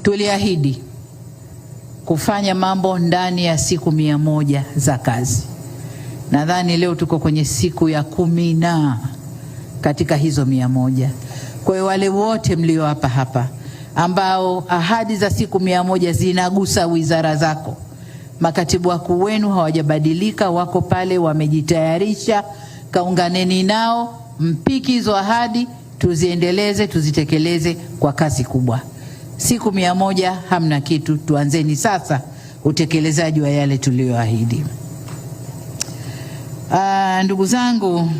Tuliahidi kufanya mambo ndani ya siku 100 za kazi. Nadhani leo tuko kwenye siku ya 10 na katika hizo 100. Kwa hiyo wale wote mlio hapa hapa ambao ahadi za siku 100 zinagusa wizara zako, makatibu wakuu wenu hawajabadilika, wako pale, wamejitayarisha. Kaunganeni nao, mpiki hizo ahadi, tuziendeleze, tuzitekeleze kwa kasi kubwa. Siku 100 hamna kitu, tuanzeni sasa utekelezaji wa yale tuliyoahidi. Ndugu zangu,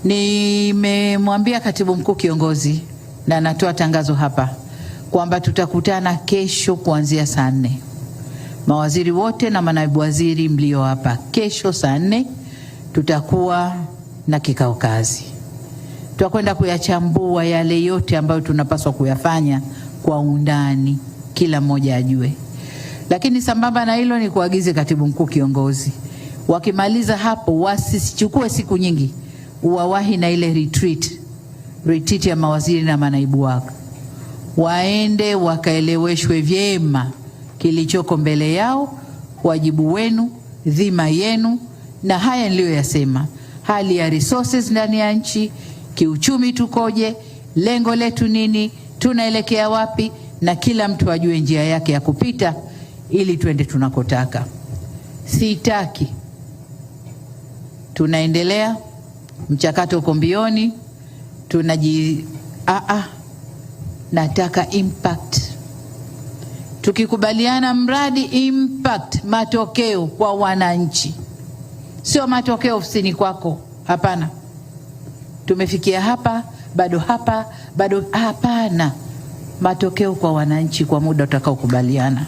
nimemwambia katibu mkuu kiongozi na natoa tangazo hapa kwamba tutakutana kesho kuanzia saa 4. Mawaziri wote na manaibu waziri mlio hapa, kesho saa 4 tutakuwa na kikao kazi. Tutakwenda kuyachambua yale yote ambayo tunapaswa kuyafanya kwa undani, kila mmoja ajue. Lakini sambamba na hilo, ni kuagize katibu mkuu kiongozi, wakimaliza hapo wasichukue siku nyingi, uwawahi na ile retreat ya mawaziri na manaibu wako, waende wakaeleweshwe vyema kilichoko mbele yao, wajibu wenu, dhima yenu, na haya niliyoyasema, hali ya resources ndani ya nchi, kiuchumi tukoje, lengo letu nini, tunaelekea wapi, na kila mtu ajue njia yake ya kupita ili twende tunakotaka. Sitaki, tunaendelea mchakato uko mbioni, nataka impact. Tukikubaliana mradi impact, matokeo kwa wananchi, sio matokeo ofisini kwako. Hapana, tumefikia hapa, bado hapa, bado hapana. Matokeo kwa wananchi kwa muda utakaokubaliana.